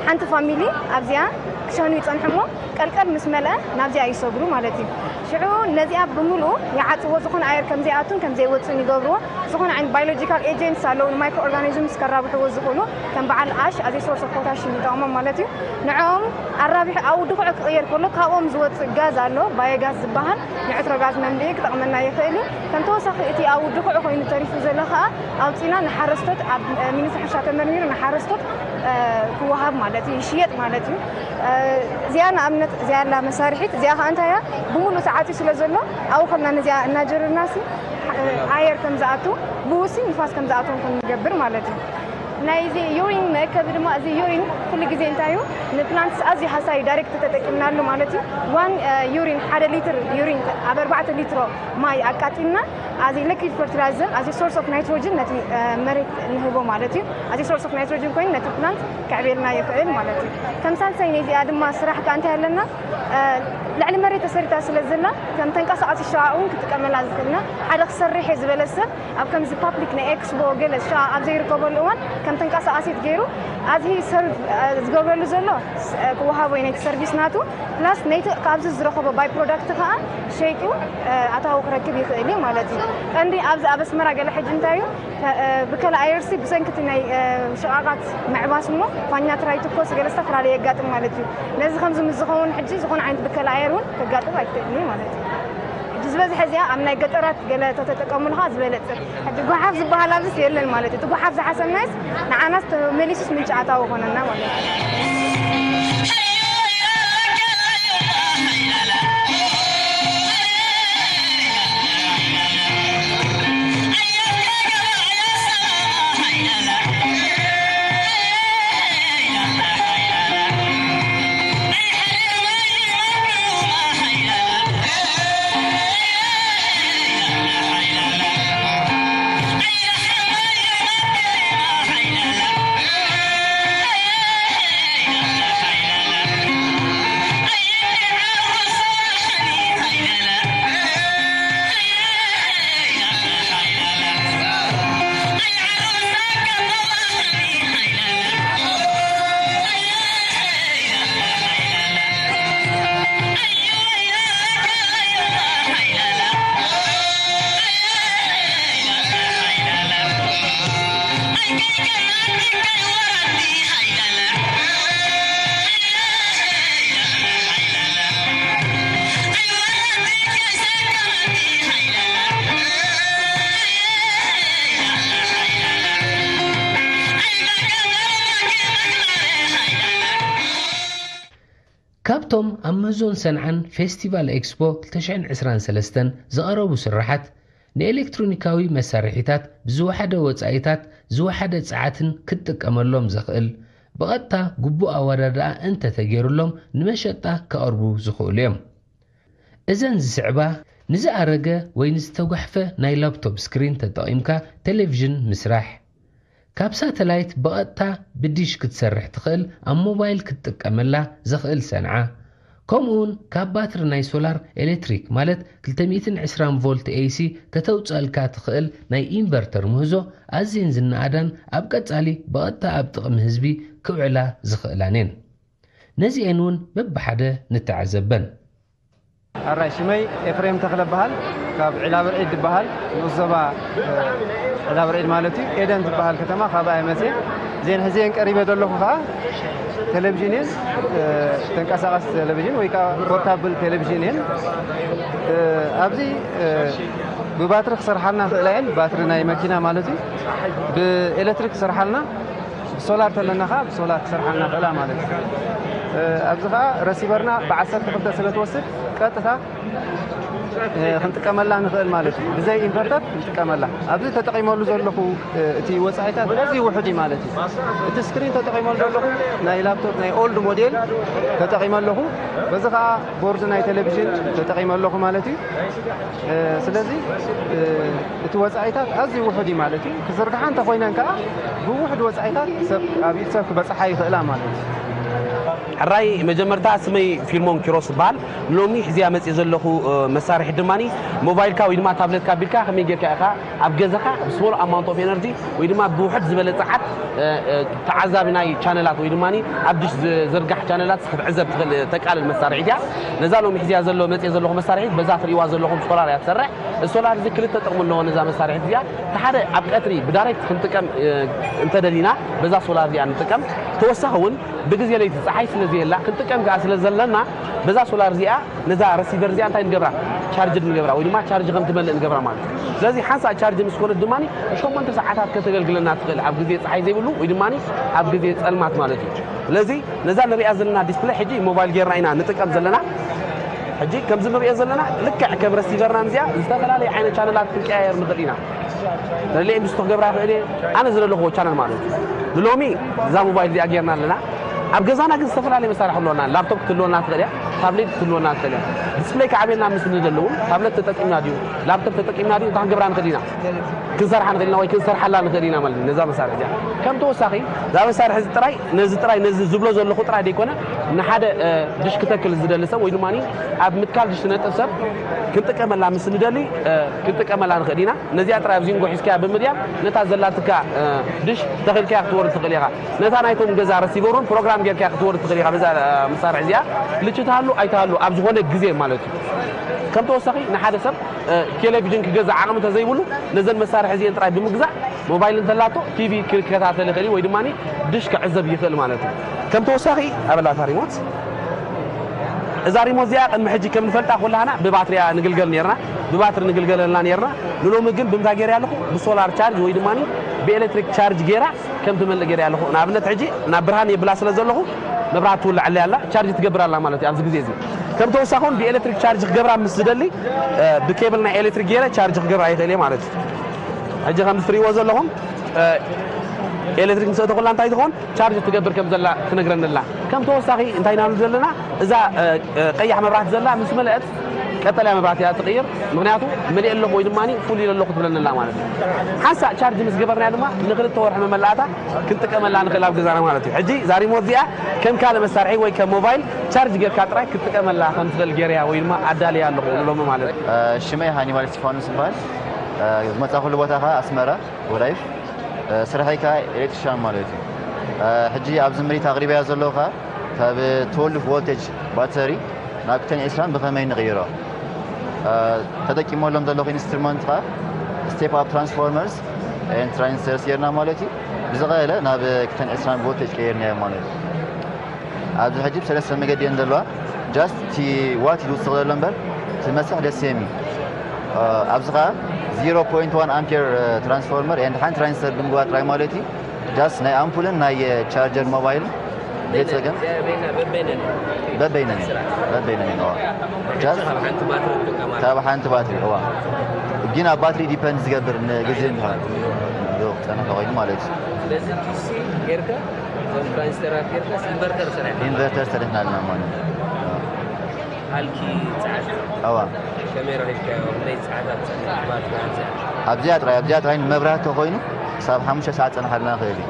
ሓንቲ ፋሚሊ ኣብዚኣ ክሸኑ ይጸንሑ እሞ ቀልቀል ምስ መልአ ናብዚኣ ይሰግሩ ማለት እዩ። ሽዑ ነዚኣ ብምሉኡ ይዓጽዎ፣ ዝኾነ ኣየር ከም ዘይኣቱን ከም ዘይወጽእን ይገብርዎ። ዝኾነ ዓይነት ባዮሎጂካል ኤጀንትስ ኣለዉ ንማይክሮ ኦርጋኒዝምስ ከራብሕዎ ዝኽእሉ ከም በዓል ኣሽ ኣዚ ሶርስ ኦፍ ፖታሽም ይጠቕሞም ማለት እዩ። ንዕኦም ኣራቢሑ ኣብኡ ድኹዒ ክቕየር ከሎ ካብኦም ዝወጽእ ጋዝ ኣሎ፣ ባዮጋዝ ዝበሃል ንዕትሮ ጋዝ መምልኢ ክጠቕመና ይኽእል እዩ። ከም ተወሳኺ እቲ ኣብኡ ድኹዒ ኮይኑ ተሪፉ ዘሎ ከኣ ኣውጺና ንሓረስቶት ኣብ ሚኒስትሪ ሕርሻ ተመርሚሩ ንሓረስቶት ክወሃብ ማለት እዩ፣ ይሽየጥ ማለት እዩ። እዚኣ ንኣብነት እዚኣ ኣላ መሳርሒት እዚኣ ከዓ እንታይ እያ ብሙሉእ ተዓፅዩ ስለ ዘሎ ኣብኡ ከልና ነዚኣ እናጀረርና ሲ ኣየር ከም ዝኣቱ ብውሲ ንፋስ ከም ዝኣትዎም ከም ንገብር ማለት እዩ። ናይዚ ዩሪን መእከቢ ድማ፣ እዚ ዩሪን ኩሉ ግዜ እንታይ እዩ፣ ንፕላንትስ ኣዝዩ ሃሳዩ ዳይሬክት ተጠቂምናሉ ማለት እዩ። ዋን ዩሪን፣ ሓደ ሊትር ዩሪን ኣብ ኣርባዕተ ሊትሮ ማይ ኣቃጢልና፣ ኣዚ ሊኩድ ፈርቲላይዘር፣ ኣዚ ሶርስ ኦፍ ናይትሮጅን ነቲ መሬት ንህቦ ማለት እዩ። ኣዚ ሶርስ ኦፍ ናይትሮጅን ኮይኑ ነቲ ፕላንት ከዕብየልና ይኽእል ማለት እዩ። ከም ሳልሳይ ነዚኣ ድማ ስራሕ ከኣ እንታይ ኣለና፣ ልዕሊ መሬት ተሰሪታ ስለ ዘላ ከም ተንቀሳቐሲ ሸቓቕ እውን ክጥቀመላ ዝኽእልና፣ ሓደ ክሰርሕ እየ ዝበለ ሰብ ኣብ ከምዚ ፓብሊክ ናይ ኤክስፖ ገለ ሸቓቕ ኣብ ዘይርከበሉ እዋን ከም ተንቀሳቓሲት ገይሩ ኣዚ ሰርቭ ዝገብረሉ ዘሎ ክወሃቦ እዩ ነቲ ሰርቪስ ናቱ። ፕላስ ነይቲ ካብዚ ዝረኸቦ ባይ ፕሮዳክት ከኣ ሸይጡ ኣታዊ ክረክብ ይኽእል እዩ ማለት እዩ። ቀንዲ ኣብዚ ኣብ ኣስመራ ገለ ሕጂ እንታይ እዩ፣ ብከላ ኣየርሲ ብሰንክቲ ናይ ሸቓቓት ምዕባስ እሞ ፋኛ ትራይ ትኮስ ገለ ዝተፈላለዩ የጋጥም ማለት እዩ። ነዚ ከምዚ ምስ ዝኸውን ሕጂ ዝኾነ ዓይነት ብከላ ኣየር እውን ከጋጥም ኣይክእልን እዩ ማለት እዩ። ሕጂ ዝበዝሐ እዚኣ ኣብ ናይ ገጠራት ገለ ተተጠቀሙልኻ ዝበለጸ። ሕጂ ጓሓፍ ዝበሃል ኣብዚስ የለን ማለት እዩ። እቲ ጓሓፍ ዝሓሰብናይስ ንዓናስ ተመሊሱስ ምንጪ ኣታዊ ኾነና ማለት እዩ። ካብቶም ኣብ ምህዞን ሰንዓን ፌስቲቫል ኤክስፖ ክልተ ሽሕን ዕስራን ሰለስተን ዝቐረቡ ስርሓት፣ ንኤሌክትሮኒካዊ መሳርሒታት ብዝወሓደ ወጻኢታት ዝወሓደ ጸዓትን ክትጥቀመሎም ዘኽእል፣ ብቐጥታ ግቡእ ኣወዳድኣ እንተተገይሩሎም ንመሸጣ ክቐርቡ ዝኽእሉ እዮም። እዘን ዝስዕባ፣ ንዝኣረገ ወይ ንዝተጓሕፈ ናይ ላፕቶፕ ስክሪን ተጠቒምካ ቴሌቪዥን ምስራሕ። ካብ ሳተላይት ብቐጥታ ብዲሽ ክትሰርሕ ትኽእል፣ ኣብ ሞባይል ክትጥቀመላ ዘኽእል ሰንዓ። ከምኡውን ካብ ባትሪ ናይ ሶላር ኤሌክትሪክ ማለት ክልተ ሚእትን ዕስራን ቮልት ኤሲ ከተውጸልካ ትኽእል ናይ ኢንቨርተር ምህዞ ኣዝየን ዝነኣዳን ኣብ ቀጻሊ ብቐጥታ ኣብ ጥቕሚ ህዝቢ ክውዕላ ዝኽእላን እየን። ነዚኤን እውን በብሓደ ንተዓዘበን። ኣራይ ሽመይ ኤፍሬም ተኽለ በሃል ካብ ዒላብርዒድ ዝበሃል ንኡስ ዞባ ዒላብርዒድ ማለት እዩ። ኤደን ዝበሃል ከተማ ካብኣ እየ መፅየ። እዚአን ሕዝየን ቀሪበ ዘለኹ ከዓ ቴሌቪዥንን ተንቀሳቃሲ ቴሌቪዥን ወይ ከዓ ፖርታብል ቴሌቪዥን እየን። ኣብዚ ብባትሪ ክሰርሓልና ክእላ እየን። ባትሪ ናይ መኪና ማለት እዩ። ብኤሌክትሪክ ክሰርሓልና ብሶላር ተለና ከዓ ብሶላር ክሰርሓልና ክእላ ማለት እዩ። ኣብዚ ከዓ ረሲቨርና ብዓሰርተ ክልተ ስለ ትወስድ ቀጥታ ክንጥቀመላ ንኽእል ማለት እዩ። ብዘይ ኢንቨርተር ክንጥቀመላ። ኣብዚ ተጠቒመሉ ዘለኹ እቲ ወፃኢታት ኣዝዩ ውሑድ እዩ ማለት እዩ። እቲ ስክሪን ተጠቒመሉ ዘለኹ ናይ ላፕቶፕ ናይ ኦልድ ሞዴል ተጠቒመ ኣለኹ። በዚ ከዓ ቦርድ ናይ ቴሌቪዥን ተጠቒመ ኣለኹ ማለት እዩ። ስለዚ እቲ ወፃኢታት ኣዝዩ ውሑድ እዩ ማለት እዩ። ክዝርግሓ እንተኮይነን ከዓ ብውሕድ ወፃኢታት ሰብ ኣብ ኢድ ሰብ ክበፅሓ ይኽእላ ማለት እዩ። ሕራይ መጀመርታ ስመይ ፊልሞን ኪሮስ ይበሃል። ሎሚ ሕዝያ መፅእ ዘለኹ መሳርሒ ድማ ሞባይልካ ወይ ድማ ታብለትካ ኣቢልካ ከመይ ጌርካ ኢኻ ኣብ ገዛኻ ብስሞል ኣማውንት ኦፍ ኤነርጂ ወይ ድማ ብውሕድ ዝበለ ፀዓት ተዓዛቢ ናይ ቻነላት ወይ ድማ ኣብ ድሽ ዝርጋሕ ቻነላት ክትዕዘብ ትኽእል ተቃልል መሳርሒት እያ። ነዛ ሎሚ ሕዝያ ዘሎ መፅእ ዘለኹ መሳርሒት በዛ ትርእይዋ ዘለኹም ሶላር እያ ትሰርሕ። ሶላር እዚ ክልተ ጥቕሚ ኣለዎ ነዛ መሳርሒት እዚኣ። እቲ ሓደ ኣብ ቀትሪ ብዳይሬክት ክንጥቀም እንተደሊና በዛ ሶላር እዚኣ ንጥቀም። ተወሳኺ እውን ብግዜ ለይቲ ፀሓይ ስለ ዘየላ ክንጥቀም ከዓ ስለ ዘለና በዛ ሶላር እዚኣ ነዛ ረሲቨር እዚኣ እንታይ ንገብራ? ቻርጅ ንገብራ ወይ ድማ ቻርጅ ከም ትመልእ ንገብራ ማለት እዩ። ስለዚ ሓንሳእ ቻርጅ ምስ ኮነት ድማ ንሸሞንተ ሰዓታት ከተገልግለና ትኽእል ኣብ ግዜ ፀሓይ ዘይብሉ ወይ ድማ ኣብ ግዜ ፀልማት ማለት እዩ። ስለዚ ነዛ ንሪኣ ዘለና ዲስፕለይ ሕጂ ሞባይል ጌርና ኢና ንጥቀም ዘለና። ሕጂ ከምዚ ንሪኦ ዘለና ልክዕ ከም ረሲቨርና እዚኣ ዝተፈላለዩ ዓይነት ቻነላት ክንቀያየር ንኽእል ኢና። ሪሌ ምስ ክገብራ ይኽእል እየ ኣነ ዝደለኽዎ ቻነል ማለት እዩ። ንሎሚ እዛ ሞባይል እዚኣ ጌርና ኣለና። ኣብ ገዛና ግን ዝተፈላለየ መሳርሒ ኣለና። ላፕቶፕ ክትህልወና ትኽእል እያ፣ ታብሌት ክትህልወና ትኽእል እያ። ዲስፕሌይ ክዓብየልና ምስ ንደሊ እውን ታብሌት ተጠቂምና ድዩ ላፕቶፕ ተጠቂምና ድዩ እንታይ ክንገብራ ንኽእል ኢና፣ ክንሰርሓ ንኽእል ኢና ወይ ክንሰርሓላ ንኽእል ኢና ማለት እዩ። ነዛ መሳርሒ እዚኣ ከም ተወሳኺ እዛ መሳርሒ እዚ ጥራይ ነዚ ጥራይ ነዚ ዝብሎ ዘለኹ ጥራይ ዘይኮነ ንሓደ ድሽ ክተክል ዝደሊ ሰብ ወይ ድማ ኣብ ምትካል ድሽ ዝነጥፍ ሰብ ክንጥቀመላ ምስ ንደሊ ክንጥቀመላ ንኽእል ኢና። ነዚኣ ጥራይ ኣብዚ ንጎ ሒዝካያ ብምድያብ ነታ ዘላትካ ድሽ ተኺልካያ ክትወርድ ትኽእል ኢኻ። ነታ ናይቶም ገዛ ረሲቨር እውን ፕሮግራም ጌርካያ ክትወርድ ትኽእል ኢኻ። በዛ መሳርሒ እዚኣ ልቺ ትሃሉ ኣይትሃሉ ኣብ ዝኾነ ግዜ ማለት እዩ። ከም ተወሳኺ ንሓደ ሰብ ቴሌቪዥን ክገዛ ዓቕሚ እንተዘይብሉ ነዘን መሳርሒ እዚአን ጥራይ ብምግዛእ ሞባይል እንተላቶ ቲቪ ክከታተል ይኽእል እዩ ወይ ድማ ድሽ ክዕዘብ ይኽእል ማለት እዩ። ከም ተወሳኺ ኣበላታ ሪሞት እዛ ሪሞት እዚኣ ቅድሚ ሕጂ ከም ንፈልጣ ኩላህና ብባትሪያ ንግልገል ነርና፣ ብባትሪ ንግልገለልና ነርና። ንሎሚ ግን ብምንታይ ገይረ ኣለኹ? ብሶላር ቻርጅ ወይ ድማ ብኤሌክትሪክ ቻርጅ ገይራ ከም ትመልእ ገይረ ኣለኹ። ንኣብነት ሕጂ ናብ ብርሃን የብላ ስለ ዘለኹ መብራህቲ ትውልዐለይ ኣላ፣ ቻርጅ ትገብር ኣላ ማለት እዩ። ኣብዚ ግዜ እዚ ከም ተወሳኺ እውን ብኤሌክትሪክ ቻርጅ ክገብራ ምስ ዝደሊ ብኬብል ናይ ኤሌክትሪክ ገይረ ቻርጅ ክገብራ ይኽእል እየ ማለት እዩ። ሕጂ ከም ትሪእዎ ዘለኹም ኤሌክትሪክ ምስ ኣእተኹላ እንታይ ትኾን ቻርጅ ትገብር ከም ዘላ ትነግረኒ ኣላ። ከም ተወሳኺ እንታይ ኢና ንብል ዘለና እዛ ቀያሕ መብራህቲ ዘላ ምስ መለአት ቀጠልያ መብራህቲ እያ ትቕይር። ምኽንያቱ መሊአ ኣለኹ ወይ ድማ ፉል ኢለ ኣለኹ ትብለኒ ኣላ ማለት እዩ። ሓንሳእ ቻርጅ ምስ ገበርናያ ድማ ንክልተ ወርሒ መመላእታ ክንጥቀመላ ንኽእል ኣብ ገዛና ማለት እዩ። ሕጂ እዛ ሪሞት እዚኣ ከም ካልእ መሳርሒ ወይ ከም ሞባይል ቻርጅ ጌርካ ጥራይ ክትጥቀመላ ከም ትኽእል ገይረያ ወይ ድማ ኣዳልያ ኣለኹ ንሎሚ ማለት እዩ። ሽመይ ሃኒባል እስቲፋኖስ ይበሃል። ዝመጻኹሉ ቦታ ኸዓ ኣስመራ ወላይፍ። ስርሐይ ከዓ ኤሌክትሪሻን ማለት እዩ። ሕጂ ኣብዚ ምሪት ኣቕሪበያ ዘለኹ ከዓ ካብ ትወልቭ ቮልቴጅ ባተሪ ናብ ክልተን ዕስራን ብኸመይ ንቕይሮ? ተጠቂመሎም ዘለኹ ኢንስትሩመንት ከዓ ስቴፕ ኣፕ ትራንስፎርመርስ ኤንድ ትራንዚስተርስ ጌርና ማለት እዩ። ብዝቐለለ ናብ ክልተን ዕስራን ቮልቴጅ ቀይርናዮ ማለት እዩ። ኣብዚ ሕጂ ብሰለስተ መገዲ እየን ዘለዋ። ጃስት እቲ ዋት እዩ ዝውስኽ ዘሎ እምበር እቲ መስርሕ ደስ የሚ ኣብዚ ከዓ ዜሮ ፖይንት ዋን ኣምፔር ትራንስፎርመር ኤንድ ሓንቲ ትራንዚስተር ብምግባር ጥራይ ማለት እዩ። ጃስት ናይ ኣምፑልን ናይ ቻርጀር ሞባይልን ቤት ጸገም በበይነን በበይነን እዋ ጃስት ካብ ሓንቲ ባትሪ እዋ ግን ኣብ ባትሪ ዲፐንድ ዝገብር ንግዜ እንድሕር ዶ ክጸንሕ ኮይኑ ማለት እዩ። ስለዚ ዲሲ ጌርካ እዞም ትራንዚስተራት ጌርካስ ኢንቨርተር ሰሪሕና ኢንቨርተር ሰሪሕና ኣለና ማለት እዩ። ሃልኪ ጸዓት እዋ ከመይ ረኺብካዮ? ክንደይ ሰዓታት ጸኒሑ ባትሪ ኣብዚኣ? ኣብዚኣ ጥራይ ኣብዚኣ ጥራይ ንመብራህቲ ኮይኑ ክሳብ ሓሙሽተ ሰዓት ጸንሓልና ይኽእል እዩ።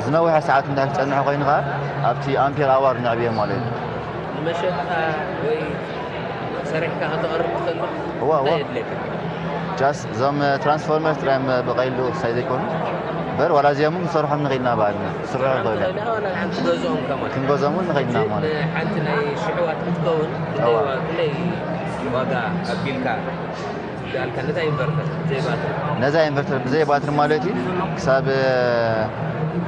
ዝነውሐ ሰዓት እንድሕር ክጸንሕ ኮይኑ ኸዓ ኣብቲ ኣምፔር ኣዋር ነዕብዮ ማለት እዩ። ንመሸጣ ወይ ሰሪሕካ ከተቕርብ ትኽእል ዶ? እዋ እዋ እንታይ የድልየካ? ጃስ እዞም ትራንስፎርመር ጥራይ ብቐይሉ ክሳይ ዘይኮኑ በር ዋላ እዚኦም ንሰርሖም ንኽኢልና በዓልና ስርሑ ንኽእል ትኽእል ኢኻ ዋላ ሓንቲ ገዝኦም ከማን ክንገዝኦም እውን ንኽኢልና ማለት ንሓንቲ ናይ ሽሕዋት ክትከውን እዋ ክንደይ ዋጋ ኣቢልካ ትዳልካ ነታ ኢንቨርተር ዘይባትሪ ነዛ ኢንቨርተር ብዘይ ባትሪ ማለት እዩ ክሳብ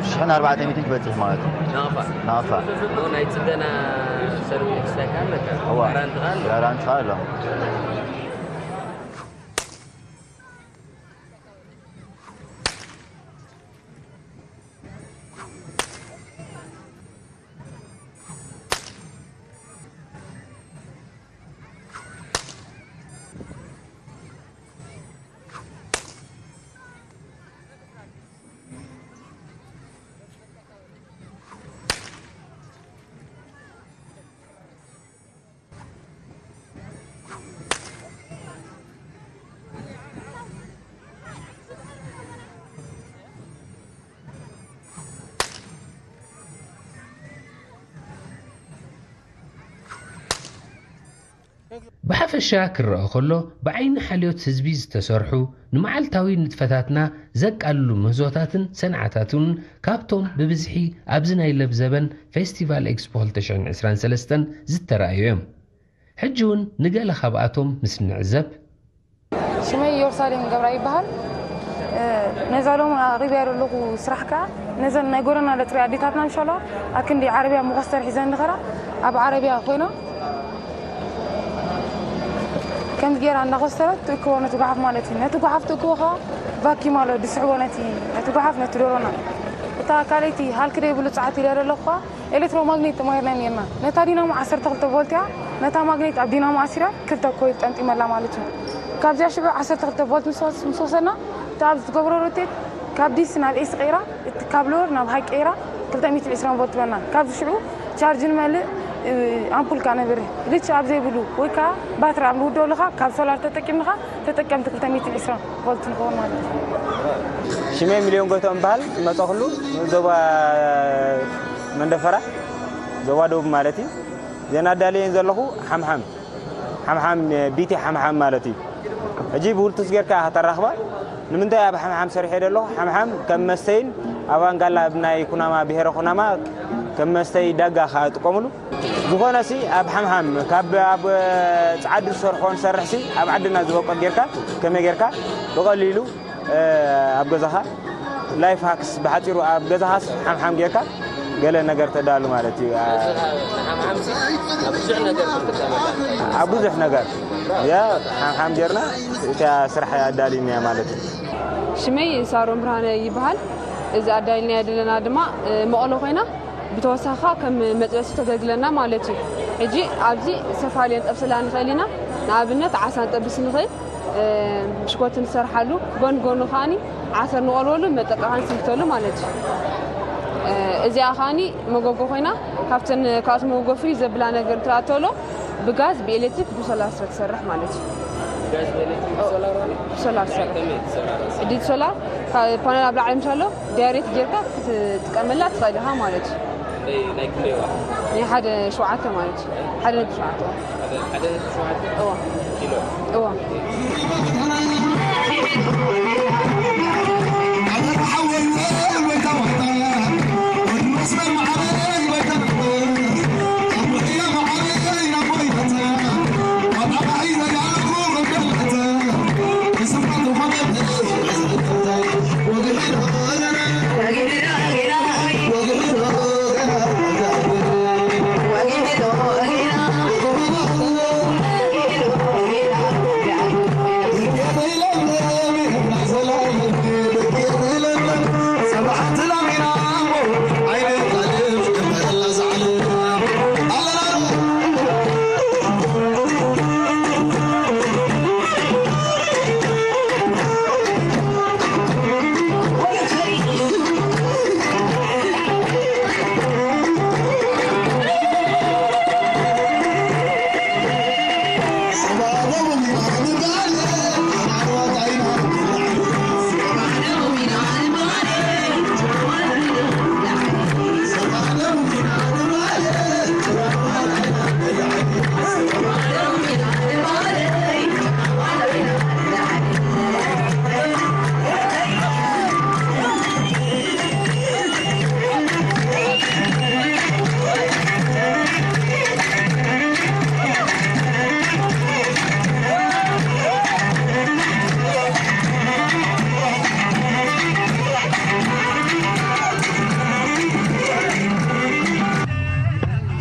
ሽሕን ኣርባዕተ ሚእትን ትበፅሕ ማለት እዩ ናቕፋ ናቕፋ እሞ ናይ ፅገና ሰርቪስ እንታይ ከ ኣለካ እዋ ጋራንቲ ከ ኣሎ ጋራንቲ ከ ኣሎ ብሓፈሻ ክረኣ ከሎ ብዓይኒ ሓልዮት ህዝቢ ዝተሰርሑ ንመዓልታዊ ንጥፈታትና ዘቃልሉ ምህዞታትን ሰንዓታትን ካብቶም ብብዝሒ ኣብዚ ናይ ለብ ዘበን ፌስቲቫል ኤክስፖ ክልተ ሽሕን ዕስራን ሰለስተን ዝተራእዩ እዮም። ሕጂ እውን ንገለ ካብኣቶም ምስ ንዕዘብ። ሽመይ ኢየሩሳሌም ገብራ ይበሃል። ነዛ ሎም ኣቕሪብያ ዘለኹ ስራሕ ከዓ ነዘን ናይ ጎደና ለጥሪ ኣዴታትና እንሻላ ኣክንዲ ዓረብያ መኾስተር ሒዘን ዝኸራ ኣብ ዓረብያ ኮይና ከምዚ ገይራ እንዳኾስተረት ትእክቦ ነቲ ጓሓፍ ማለት እዩ። ነቲ ጓሓፍ ትእክቦ ከዓ ቫኪም ኣሎ ዝስሕቦ ነቲ ነቲ ጓሓፍ ነቲ ደሮና እታ ካልኣይቲ ሃልኪ ደይብሉ ጸዓት ኢለ ዘለኹ ከዓ ኤሌክትሮማግኔት ተማሂርና ነርና። ነታ ዲናሞ ዓሰርተ ክልተ ቮልት እያ። ነታ ማግኔት ኣብ ዲናሞ ኣሲራ ክልተ ኮይል ጠምጢመላ ማለት እዩ። ካብዚኣ ሽዑ ዓሰርተ ክልተ ቮልት ምስ ወስ-፣ ምስ ወሰና፣ እቲ ኣብ ዝገብሮ ሮቴት ካብ ዲሲ ናብ ኤሲ ቀይራ፣ እቲ ካብ ሎወር ናብ ሃይ ቀይራ ክልተ ሚእቲ ዕስራን ቮልት በና። ካብዚ ሽዑ ቻርጅ ንመልእ፣ እ፣ ኣምፑል ከኣ ነብርህ። ግልቺ ኣብ ዘይብሉ ወይ ከኣ ባትሪ ኣብ ንውድኦ ኣለኻ፣ ካብ ሶላር ተጠቂምንኻ ተጠቀምቲ ክልተ ሚእቲ ዕስራን ቮልት ንኸውን ማለት እዩ። ሽመይ ሚልዮን ጎይትኦም እበሃል። ዝመጸኹሉ ዞባ መንደፈራ፣ ዞባ ደቡብ ማለት እዩ። ዜና ኣዳልየን ዘለኹ ሓምሓም፣ ሓምሓም፣ ቢቲ ሓምሓም ማለት እዩ። ሕጂ ብውልቱስ ጌርካ ኢኻ ተራኽባ። ንምንታይ ኣብ ሓምሓም ሰሪሐ ዘለኹ? ሓምሓም ከም መስተይን ኣብ ኣንጋላ ኣብ ናይ ኩናማ፣ ብሄረ ኩናማ ከም መስተይ ዳጋ ኸኣ ይጥቀሙሉ። ዝኾነሲ ኣብ ሓምሓም ካብ ኣብ ጻዓዱ ዝሰርሖ ንሰርሕሲ ኣብ ዓድና ዝበቆል ጌርካ ከመይ ጌርካ ብቐሊሉ እ፣ ኣብ ገዛኻ ላይፍ ሃክስ ብሓጺሩ ኣብ ገዛኻስ ሓምሓም ጌርካ ገለ ነገር ተዳሉ ማለት እዩ። እ፣ ሓምሓምሲ ኣብ ብዙሕ ነገር ትጥቀመላ። ኣብ ብዙሕ ነገር ያ ሓምሓም ጌርና እታ ስራሕ ኣዳሊና ማለት እዩ። ሽመይ ሳሮን ብርሃነ ይበሃል። እዚ ኣዳሊናዮ ዘለና ድማ፣ እ፣ መቐሎ ኮይና ብተወሳኺ ከም መጥበሲ ተገልግለና ማለት እዩ። ሕጂ ኣብዚ ዝተፈላለየ ንጠብሰላ ንኽእል ኢና። ንኣብነት ዓሳ ንጠብስ ንኽእል፣ እ፣ ብሽኮቲ ንሰርሓሉ፣ ጎን ጎኑ ከዓኒ ዓተር ንቐልወሉ፣ መጠቃ ንስልተሉ ማለት እዩ። እ፣ እዚኣ ከዓኒ መጎጎ ኮይና ካብተን ካልኦት መጎጎ ፍልይ ዘብላ ነገር እንትኣ ተሎ ብጋዝ ብኤሌክትሪክ ብሶላር ስለ ትሰርሕ ማለት እዩ። ጋዝ ብኤሌክትሪክ ብሶላር ማለት? ብሶላር ስራሕ። ከመይ ትሰርሕ? ሕጂ እቲ ሶላር ካብ ፓነል ኣብ ላዕሊ ምስ ኣሎ ዳይሬክት ጌርካ ክትጥቀመላ ትኽእል ኢኻ ማለት እዩ። ናይ፣ ናይ ክንደይ ዋት? ናይ ሓደ ሸውዓተ ማለት እዩ። ሓደ ነጥቢ ሸውዓተ ዋት። ሓደ፣ ሓደ ነጥቢ ሸውዓተ? እዋ። ኪሎ? እዋ።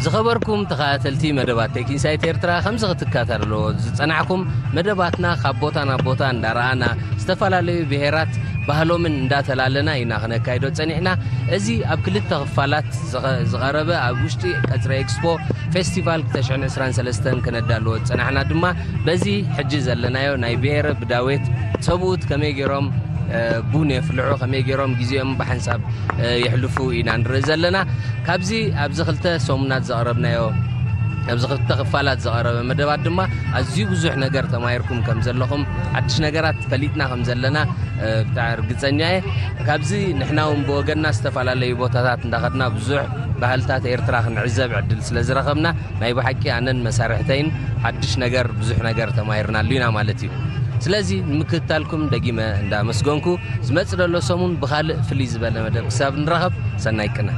ዝኸበርኩም ተኸታተልቲ መደባት ቴክ ኢንሳይት ኤርትራ፣ ከምዚ ክትከታተልዎ ዝጸናሕኩም፣ መደባትና ካብ ቦታ ናብ ቦታ እንዳረኣና፣ ዝተፈላለዩ ብሄራት ባህሎምን እንዳተላለና ኢና ክነካይዶ ጸኒሕና። እዚ ኣብ ክልተ ክፋላት ዝኸ-፣ ዝቐረበ፣ ኣብ ውሽጢ ቀጽሪ ኤክስፖ ፌስቲቫል ክልተ ሽሕን ዕስራን ሰለስተን ክነዳልዎ ዝጸናሕና ድማ፣ በዚ ሕጂ ዘለናዮ ናይ ብሄረ ብዳዌት ሰብኡት ከመይ ገይሮም፣ እ፣ ቡን የፍልሑ፣ ከመይ ገይሮም ግዜኦም ብሓንሳብ፣ እ፣ የሕልፉ ኢና ንርኢ ዘለና። ካብዚ ኣብዚ ክልተ ሰሙናት ዘቕረብናዮ፣ ኣብዚ ክልተ ክፋላት ዘቕረበ መደባት ድማ ኣዝዩ ብዙሕ ነገር ተማሂርኩም ከም ዘለኹም፣ ሓድሽ ነገራት ፈሊጥና ከም ዘለና፣ እ፣ ብጣዕሚ ርግጸኛ እየ። ካብዚ ንሕና እውን ብወገንና ዝተፈላለዩ ቦታታት እንዳኸድና ብዙሕ ባህልታት ኤርትራ ክንዕዘብ ዕድል ስለ ዝረኸብና፣ ናይ ብሓቂ ኣነን መሳርሕተይን ሓድሽ ነገር፣ ብዙሕ ነገር ተማሂርናሉ ኢና ማለት እዩ። ስለዚ ንምክትታልኩም ደጊመ እንዳመስገንኩ፣ ዝመጽእ ዘሎ ሰሙን ብኻልእ ፍልይ ዝበለ መደብ ክሳብ ንራኸብ፣ ሰናይ ቅነ።